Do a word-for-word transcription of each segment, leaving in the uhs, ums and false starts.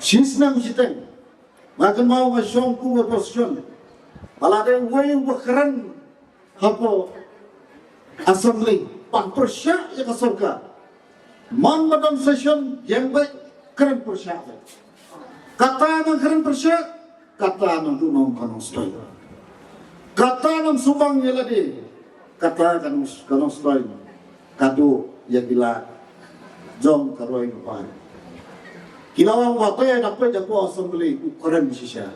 Shi snem shiteng, nga kynmaw nga shong kum u opposition, ba la dei uwei uba kren hapoh Assembly ban pyrshah ïa ka sorkar. Man ba don session, ïeng beit, kren pyrshah beit. Kata nang kren pyrshah, kata nang duhnong ka Nongstoiñ. Kata nang sumbang ïa lade, kata ka Nong, ka Nongstoiñ ka duh ïa ki lad jong ka roi ka par. Ki la ong ba te da peit hapoh Assembly u kren shisha.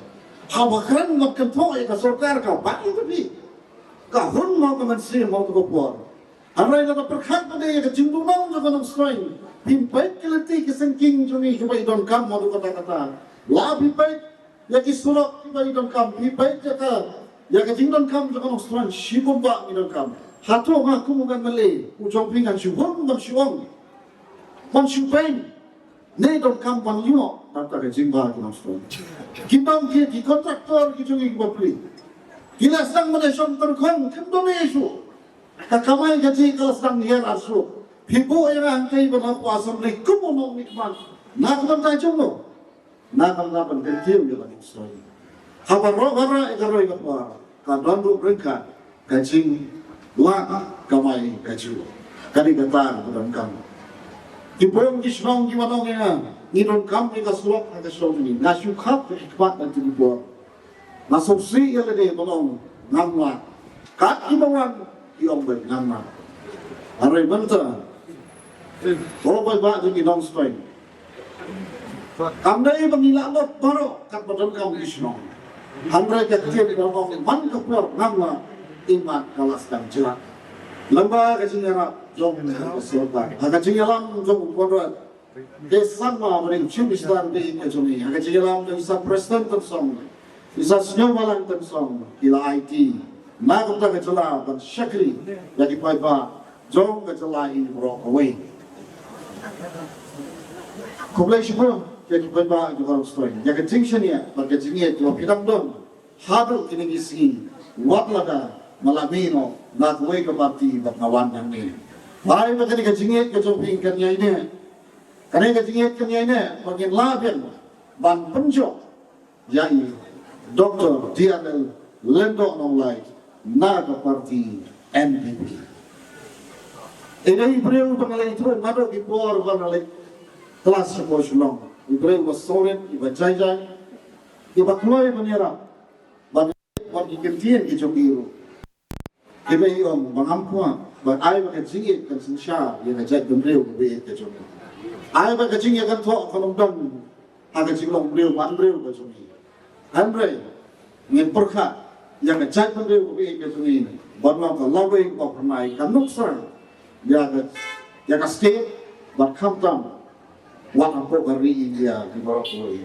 Haba kren ban kynthoh ïa ka sorkar ka bang ïa ka phi. Ka hun mo ka mynsiem mo ka por. Hynrei lada pyrkhat pat ïa ka jingduhnong jong ka Nongstoiñ, phim peit ki lynti ki syngkien jong ngi kiba i donkam haduh katta katta. La phi peit ïa ki surok kiba i donkam, phi peit ïa ka, ïa ka jingdonkam jong ka Nongstoiñ, shibun bah ngi donkam. Hato nga kum u M L A u jong phi ngan shu hun ban shu ong, ban shu peit ne donkam ban ïoh na kata ka jingbha ka Nongstoiñ? Ki bang ki, ki kontraktor ki jong ngi ki bapli, ki la sdang ban ïashong tyrkhong, kim don issue. Ka kamai kajih ka la sdang hiar arsut. Phi buh ïa nga hangtei ban hap Assembly kum u nongmihkhmat na ka bynta jong no, na ka bynta ban kyntiew ïa la Nongstoiñ. Haba roi ka roi ka roi ka par, ka don ruh ryngkat ka jinglah kamai kajih. Ka dei kata kaba donkam. Ki bun ki shnong kiba ong ïa nga, ngi donkam ïa ka surok ha ka shnong ngi. Nga shu khap ka khmat na ki bun. Nga sngewsih ïa lade ban ong ngam lah. Kat kiba wan ki ong beit ngam lah. Hynrei mynta, ko paidbah jong ngi Nongstoiñ, kam dei ba ngi lah lut baroh katba donkam ki shnong. Hynrei ka ktien ka ong man ka por ngam lah, imat ka la sdang jyllak. Lyngba ka jingïarap jong ka sorkar, ha ka jingïalam jong u Conrad K Sangma, ba dei u Chief Minister ba ïeit ka jong ngi, ha ka jingïalam jong i Sir Prestone Tynsong, i Sir Sniawbhalang Tynsong, ki la aiti na ka bynta ka jylla ban shakri ïa ki paidbah jong ka jylla hi baroh kawei. Khublei shibun ïa ki paidbah jong ka Nongstoiñ ïa ka jingshaniah bad ka jingïeit kaba phi dang don haduh kine ki sngi, wat lada nga la mih noh na kawei ka party bad nga wan hangne. Ai ba kane ka jingïeit ka jong phi kan ïaineh, kane ka jingïeit kan ïaineh ba ngin lah biang ban pynjop ïa i Doctor D R L Lyngdoh Nonglait na ka party N P P. I dei i briew ba nga la ïathuh naduh ki por ba nga la klas shapoh Shillong, i briew ba solid, iba jai jai, iba kloi ban ïarap, ban ïarap ki kyntien ki jong i ruh. Kiba i ong ba ngam kwah, ba ai ba ka jingïeit kan synshar ïa ka jaitbynriew kaba ïeit ka jong ngi. Ai ba ka jingïakynthoh kan ym don ha ka jinglong briew man briew ka jong ngi. Hynrei ngin pyrkhat ïa ka jaitbynriew kaba ïeit ka jong ngi ban long ka lawei kaba phyrnai, ka nuksa ïa ka, ïa ka state bad khamtam wat hapoh ka ri India ki baroh kawei.